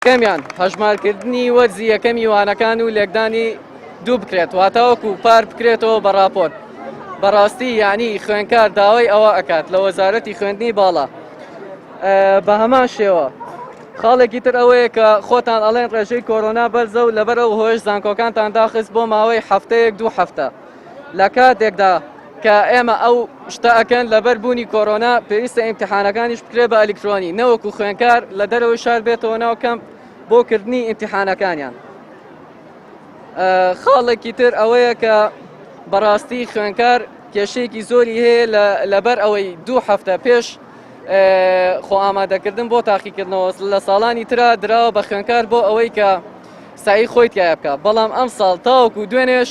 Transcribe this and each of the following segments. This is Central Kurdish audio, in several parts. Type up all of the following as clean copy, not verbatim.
یەکەمیان هەژمارکردنی وەرزی یەکەمی وانەکان و لێکدانی دوو بکرێت واتاوەکو پار بکرێتەوە بە راپۆرت بەڕاستی یعنی خوێنکار داوای ئەوە ئەکات لە وەزارەتی خوێندنی باڵا بە هەمان شێوە خاڵێکی تر ئەوەیە کە خۆتان ئەڵێن ڕێژەی کۆرۆنا بەرزە و لەبەر ئەو هۆیش زانکۆکانتان داخست بۆ ماوەی هەفتەیەک دوو هەفتە لە کاتێکدا کە ئێمە ئەو شتە ئەکەن لەبەر بوونی کۆرۆنا پێویستە ئیمتحانەکانیش بکرێ بە ئەلیکترۆنی نەوەکو خوێنکار لە دەرەوەی شار بێتەوە ناو کەمپ بۆ کردنی ئیمتحانەکانیان. خاڵێکی تر ئەوەیە کە بەڕاستی خوێنکار کێشەیەکی زۆری هەیە لەبەر ئەوەی دوو هەفتە پێش خۆ ئامادەکردن بۆ تاقیکردنەوە لە ساڵانی ترا دراوە بە خوێنکار بۆ ئەوەی کە سعی خۆی تایە بکە بەڵام ئەم ساڵ تاوەکو دوێنێش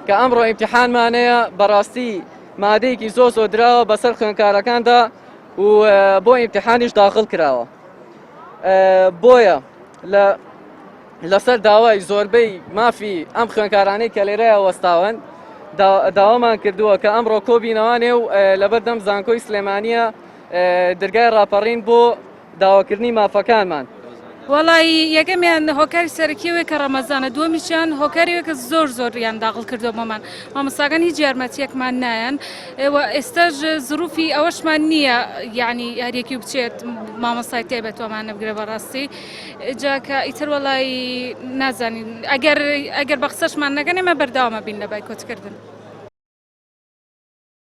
کە ئەمڕۆ ئیمتحانمانەیە بەڕاستی مادەیەکی زۆر زۆر دراوە بەسەر خوێنکارەکاندا و بۆ ئیمتحانیش داخڵ کراوە بۆیە لە لەسەر داوای زۆربەی مافی ئەم خوێنکارانەی کە لێرەیە وەستاون داوامان کردووە کە ئەمڕۆ کۆبینەوانێ و لەبەردەم زانکۆی سلێمانیە درگای ڕاپەڕین بۆ داواکردنی مافەکانمان. وەڵایی یەکەمیان هۆکاری سەرەکی ئەوەیە کە ڕەمەزانە دووەمیشیان هۆکاری ئەوەیە کە زۆر زۆریان داغڵ کردووە بۆمان مامۆستاکان هیچ یارمەتیەکمان نایەن و ئێستاش زروفی ئەوەشمان نییە یعنی هەریەکی بچێت مامۆستای تایبەت وەمان نەبگرە بەڕاستی جا کە ئیتر وەڵایی نازانین ئەگەر ئەگەر بە قسەشمان نەگەن ئێمە بەردەوامە بین لە بایکۆتکردن.